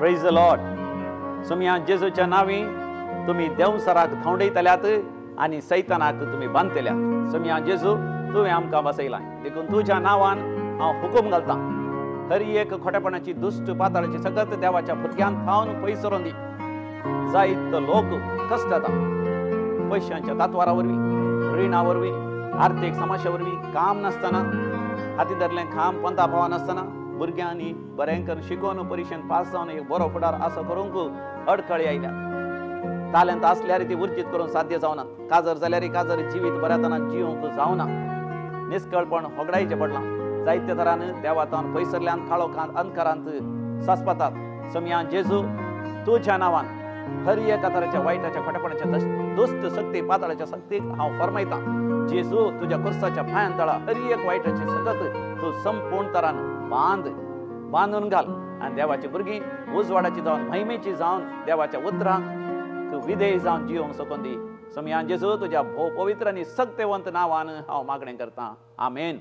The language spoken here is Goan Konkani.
Praise the Lord. सोमया जेजूच्या नांवी तुमी देंवसराक धांवडयतल्यात आनी सैतानाक तुमी बांदतल्यात. सोमया जेजू, तुवें आमकां बसयलां, देखून तुज्या नांवान हांव हुकूम घालतां, हर एक खोटेपणाची दुश्ट पाताळाची सकत देवाच्या भुरग्यांक थावन पयस सरोन दी. जायतो लोक कश्ट जाता पयशांच्या तातवारा वरवीं, रिणा वरवीं, आर्थीक समस्या वरवीं, काम नासतना, हाती धरलें काम पंता पावनासतना, भुरग्यांनी बरें करून शिकोवन परिक्षेन पास जावन एक बरो फुडार आसा करूंक अडखळी आयल्या. तालेंत आसल्यार ती उर्जीत करूंक साध्य जावना, काजर जाल्यार काजर जिवीत बऱ्या तरान जिवंक जावना, निस्कळपण होगडायचें पडलां. जायते तरान देवातान पयसरल्यान काळोखांत अंधकारांत सासपातात. सोमया जेजू, तुज्या नांवान हर एका तराच्या वायटाच्या खोटेपणाच्या दुश्ट शक्ती पाताळाच्या शक्तीक हांव फरमायतां. जेजू, तुज्या कुर्साच्या पांयान तळा हर एक वायटाची सकत तूं संपूर्ण तरान बांद, बांदून घाल आनी देवाची भुरगीं उजवाडाची जावन महिमेची जावन देवाच्या उतरांक विधेय जावन जिवंक सकून दी. सोमया जेजू, तुज्या भोव पवित्र आनी सक्तेवंत नांवान हांव मागणें करतां. आमेन.